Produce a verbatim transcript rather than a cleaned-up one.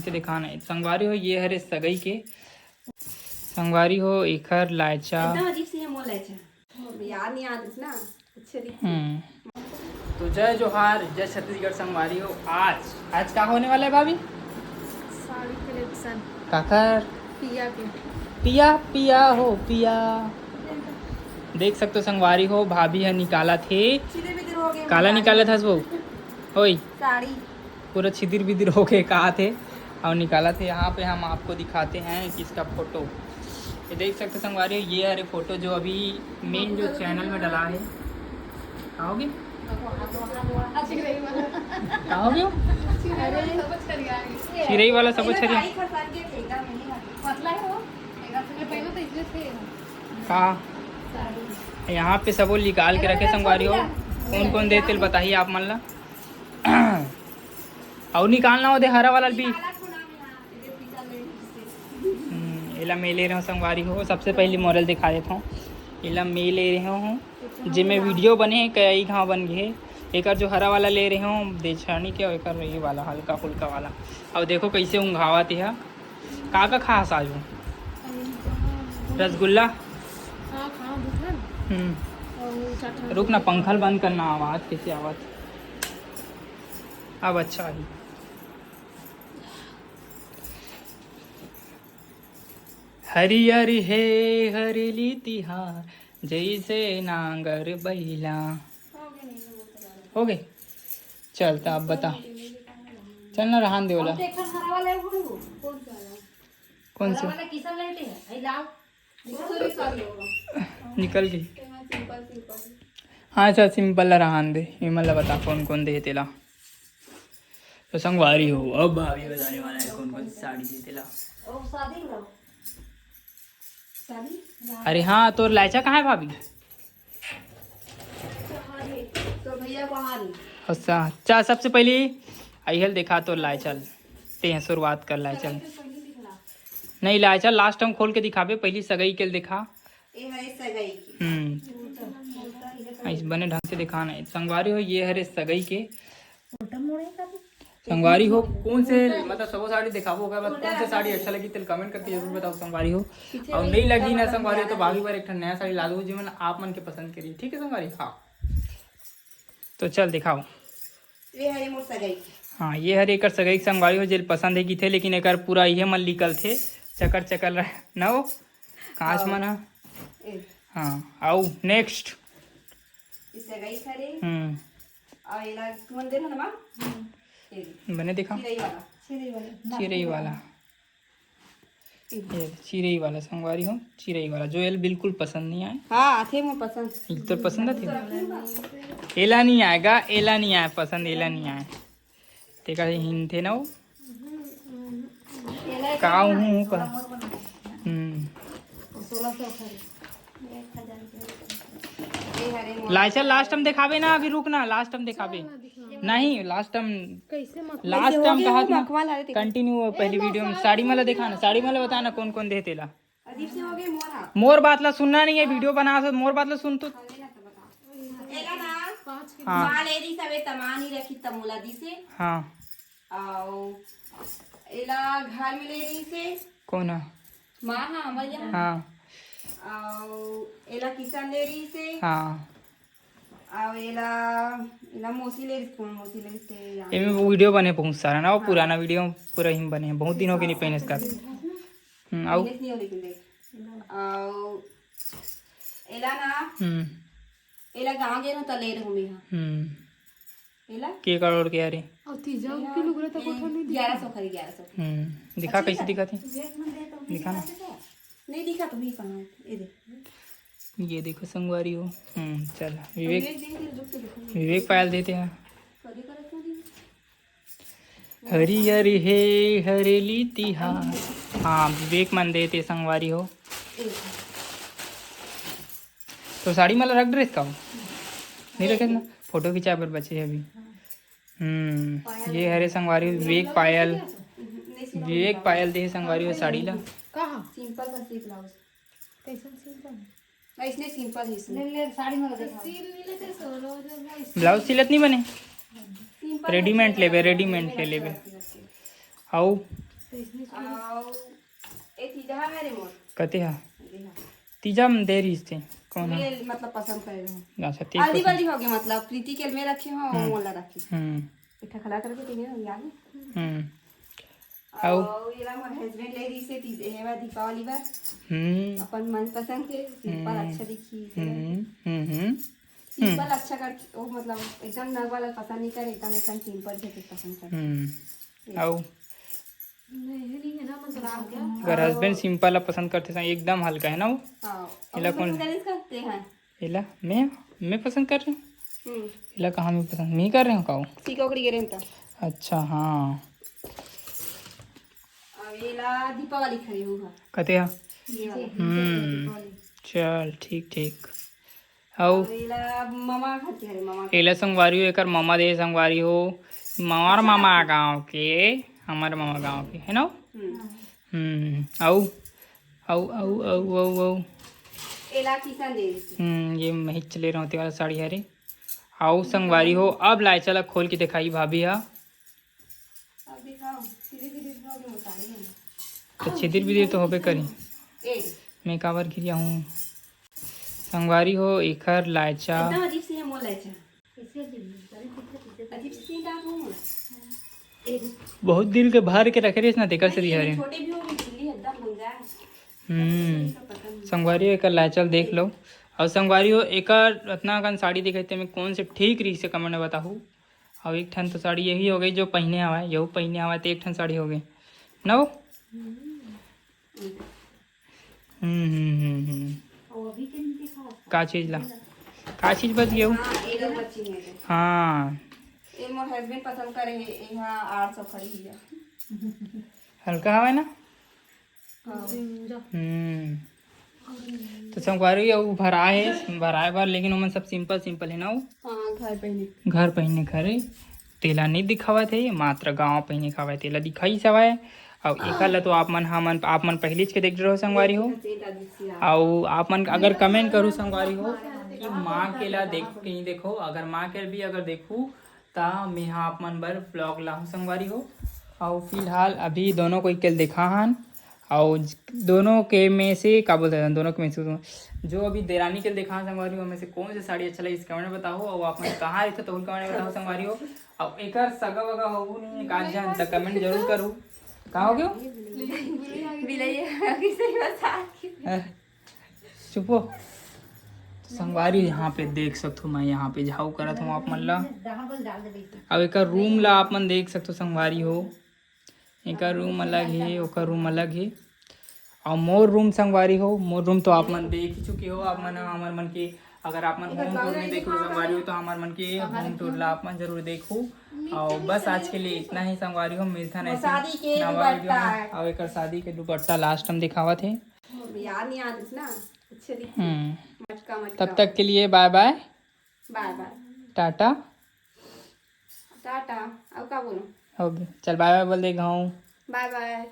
से दिखाना है संगवारी हो, ये हरे सगई के। संगवारी हो, एकर लायचा। एकदम अजीब सी है मोर लायचा। याद नहीं आत ना। अच्छा, देखिए। हम्म। तो जय जोहार, जय छत्तीसगढ़ संगवारी हो। आज, आज का होने वाला है भाभी? साड़ी कलेक्शन। काकर? पिया के। पिया, पिया हो, पिया। देख सकते हो संगवारी हो, भाभी ह निकालत हे। छिदिर बिदिर हो गए काला मोर निकालत हस वो? ओए। साड़ी। पूरा छिदिर बिदिर हो के का थे और निकालत हे। यहाँ पे हम आपको दिखाते हैं कि इसका फोटो। ये देख सकते हो संगवारी हो, ये हरे फोटो जो अभी मेन जो चैनल में डला है। आओगे? आओगे? चिरई वाला सब छरिया। पतला है वो। का? यहाँ पे सबो निकाल के रखे संगवारी हो। कौन कौन दे तेल बताइए आप मन ला। अउ निकालना हो दे हरा वाला भी। हम्म, एला मैं ले रहे हूँ संगवारी हो। सबसे पहले मोरल दिखा देता हूँ। एला मैं ले रहे हूँ, जेमे वीडियो बने हे, कई घाव बन गए। एकर जो हरा वाला ले रहे हूँ देछानी के, एकर ये वाला हल्का फुल्का वाला। अब देखो कैसे उंघावत हे। का का खास आज हो? रसगुल्ला। हाँ, खाओ, दूध है ना? हम्म। और चाट खाओ। रुक ना, पंखा ल बंद करना, आवाज कैसे आवाज। अब अच्छा है। हरियर हे हरेली तिहार, जैसे नांगर बैला। हो गए। चल, त अब बता। चल ना, रहन दे ओला। अब तो एक ठन हरा वाला है, वो कौन सा वाला? कौन सा? हरा वाला किसन लाइट है, आई लाओ। निकल गई। हाँ, चल, सिंपल ला रहन दे। ये मन ला बता, कौन कौन दे तेला। तो संगवारी हो, अब भाभी बताने वाला है कौन कौन सी साड़ी दे तेला। अरे हाँ, तोर लायचा कहाँ है भाभी? तो भैया को हाल। अच्छा, चा, सबसे पहली अइहल दिखा तोर लायचा ल। ते हैं शुरुआत कर लायचा ल। नहीं, लायचा ल last time खोल के दिखाबे, पहली सगई के ल दिखा। ये है सगई के। हम्म। ऐसे बने ढंग से दिखा नहीं। संगवारी हो, ये हरे सगई के। संगवारी हो, कौन से, मतलब, सबो साड़ी दिखाबो, ओकर बाद कौन से साड़ी अच्छा लगी, तेल comment करके जरूर बताओ संगवारी हो। और नहीं लगी ना संगवारी हो, तो भाभी बर एक ठन नया साड़ी ला दो, जेमन आप मन के पसंद करी, ठीक है संगवारी? हाँ, तो चल दिखाओ। ये हरे मोर सगाई के। हाँ, ये हरे एकर सगाई के संगवारी हो, जेल पसंद है की थे, लेकिन एकर पूरा इहे मन निकल थे, चकर चकर रह ना हो, कांच हाँ। मन ह। ए। हाँ, आओ next। ये सगाई हरे। हम्म। और एला तुमन देना ना माँ? ये दे। बने दिखा। चिरई वाला। चिरई वाला। चिरई वाला। ये चिरई वाला संगवारी हो, चिरई वाला जो एल बिल्कुल पसंद नहीं आए। हाँ, आथे मोर पसंद। तो पसंद आथे? एला नहीं आएगा, एला नहीं आए पसंद, एला नहीं आए। तेका हिन थे ना वो। एला का हूँ का? हम्म। सोलह सौ खरीद। लाइचा last time दिखाबे ना, अभी रुक ना, last time दिखाबे। नहीं, last time, कैसे मत last time कहा था ना, continue पहली video में साड़ी मला दिखा ना, साड़ी मला बता ना कौन कौन दे तेला। अजीब से हो गए मोर हाथ। मोर बात ला सुनना नहीं है, video बना से मोर बात ला सुन तो। हाँ, ले ना तो बता। एला ना, हाँ। माँ ले रही सबे तमानी रखी तमोला दी से। हाँ। आओ, एला घर में ले रही से। कौन है? माँ, हाँ, हमर यहाँ। हाँ। आओ, एला किशन ले रही से। हाँ। आओ, एला, एला मौसी ले रही से, मौसी ले रही से, याद एमे नहीं। Video बने बहुत सारा ना, वो हाँ। पुराना video पूरा ही बने हैं, बहुत दिन हो गए नहीं पहने इसका। हम्म, आओ। पहने नहीं हो लेकिन देख। आओ, एला ना। हम्म। एला गाँव गे रहूँ त ले रहूँ मेहा। हम्म। एला? के करोड़ के हरे? अउ तीजा के लुगरा त कोठा नहीं दिखा। ग्यारह सौ खरी, ग्यारह सौ। हम्म। दिखा अच्छा कैसे दिखा। दिखा थे? देख मन दे तो दिखा ना। नहीं दिखा तो भी कहाँ है? ये दे। ये देखो संगवारी हो। हम्म, चल। विवेक, विवेक देख, रुक के देखो। विवेक पायल देते हैं। कभी करो क्यों नहीं? हरियर हे हरेली तिहार। हाँ, विवेक मन देते संगवारी हो। तो साड़ी मला रख ड्रेस का हो? नहीं रखे ना, फोटो खिंचाए पर बचे है अभी। हम्म, ये हरे संगवारी हो, विवेक पायल, विवेक पायल दे संगवारी हो साड़ी ला। कहाँ? सिंपल सा सी ब्लाउज। कैसन सिंपल? इसने सिंपल ही इसने। ले, ले, साड़ी में देखा। सील नहीं लेते सो, रोज रोज ना इस ब्लाउज सिलत नहीं बने? सिंपल readymade लेबे, readymade ले लेबे। OK, OK। आओ। अउ ए तीजा हवे रे मोर। कते हा? ये हा। तीजा में दे रहिस ते। कौन हा? ये मतलब पसंद करे रहे। अच्छा, ते हल्दी पसंद। बल्दी हो गया, मतलब प्रीति के मैं रखे हो, हम्म। वो वाला रखी। हम्म। इतना खला करके तीने हो याद है? हम्म। अउ? अउ एला मोर हस्बैंड ले रही से तीज एवा दीपावली बार। हम्म। अपन मनपसंद के सिंपल हम्म। अच्छा दिखी। हम्म। हम्म। हम्म। सिंपल अच्छा कर, वो मतलब एकदम नग वाला पसंद नहीं करे, एकदम एकदम सिंपल से कुछ पसंद करे। हम्म। अउ? नहीं, नहीं है ना, मतलब अगर हस्बैंड सिंपल ला पसंद करते हैं, एकदम हल्का है ना वो। हाँ। एला अपन कौन? पसंद करे इसका? ते हैं। एला मैं, मैं पसंद कर रही हूँ। हम्म। एला कहाँ मैं पसंद, मैं कर रही हूँ का वो? सीका उकड़ी गिरे तो। अच्छा, हाँ। अब एला दीपावली खड़ी हुआ। कते हा? ये वाला। हम्म। चल, ठीक, ठीक। अउ? अब एला ममा खाती है, ममा। एला संगवारी हो, एकर ममा दे संगवारी हो। हमार ममा गाँव के, हमार ममा गाँव के, है ना? हम्म। हम्म। अउ? अउ, अउ, अउ, अउ, अउ? एला किसन दे रही। हम्म, ये मैं ही चले रहते वाला साड़ी हरे। अउ संगवारी हो, अब लायचा ला खोल के दिखाई भाभी हा। अब दिखाओ, सीधी सीधी दिखाओ कि वो साड़ी है। तो छिदिर बिदिर तो होबे करी। ए, मैं काबर गिरिया हूँ? संगवारी हो, एकर लायचा। एकदम अजीब सी है मोर लायचा। अजीब सी डाल दूँ। बहुत दिल के भर के रखे रहिस ना, तेकर से दिहा रे। छोटे भी हो गए, बिल्ली एकदम गुंजा है। हम्म। पसंद। संगवारी हो, एकर लायचा ल देख लो। अउ संगवारी हो, एकर अतना कन साड़ी दिखाई, तेमे कौन से ठीक रही से कमेंट में बताहू। अउ एक ठन तो साड़ी यही हो गई जो पहिने हवय, यहू पहिने हवय, तो एक ठन साड़ी हो गई ना वो? हम्म, हम्म, हम्म, हम्म। का चीज ला? का चीज बच गयो? हाँ, एकदम अच्छी है। हाँ। ये मोर हस्बैंड पसंद करे है, यहाँ आठ सौ खड़ी है। हल्का हवय ना? हाँ। हम्म। तो संगवारी, अउ भराए हे, भराए बर, लेकिन ओमन सब सिंपल सिंपल है ना वो? हाँ, घर पहिने। घर पहिने खरे, तेला नहीं दिखावत है, मात्र गाँव पहिने खावत, तेला दिखाई सवाय। अउ एकर ला तो आप मन, हमन, आप मन पहिलीच के देख रहो संगवारी हो। तेल डाल दीजिए आप। अउ आप मन अगर कमेंट करू संगवारी हो कि माँ के ला देख के नहीं देखो, अगर माँ के भी अगर देखू ता मेहा आप मन बर ब्लॉग लाहूँ संगवारी हो। अउ फिलहाल अभी दोनों कोई के देखा हन, अउ दोनों के में से का बोलते हैं, दोनों के में से जो अभी देरानी के देखा हन संगवारी हो, में से कौन से साड़ी अच्छा लगे, कमेंट में बताओ। अउ आप मन कहाँ रहते तो कमेंट में बताओ संगवारी हो। अउ एकर सगा वगा होहू नहीं का जान त कमेंट जरूर करू। का हो गयो? बिलैया किसे बसा के। हैं? चुप हो। तो संगवारी, यहाँ पे देख सकथो, मैं यहाँ पे झाऊ करत हूँ आप मन ला। अब एकर रूम ला आप मन देख सकथो संगवारी हो, एकर रूम अलग हे, ओकर रूम अलग हे। और मोर रूम संगवारी हो, मोर रूम तो आप मन देख ही चुके हो। आप मन, हमर मन के, अगर आप मन होम टूर में देख लो संगवारी हो, तो हमर मन के होम टूर ला आप मन जरूर देखो। और बस आज के लिए इतना ही संगवारी हो, मिलथन ऐसे शादी के नवा वीडियो दुपट्टा। में। और एकर शादी के दुपट्टा लास्ट हम दिखावत हे। याद नहीं आती ना, अच्छे दिखते। हम्म। मटका मटका। तब तक के लिए बाय बाय, बाय बाय। टाटा। टाटा। अब का बोलूं? हो गया, चल बाय बाय बोल दे गाँव। बाय बाय।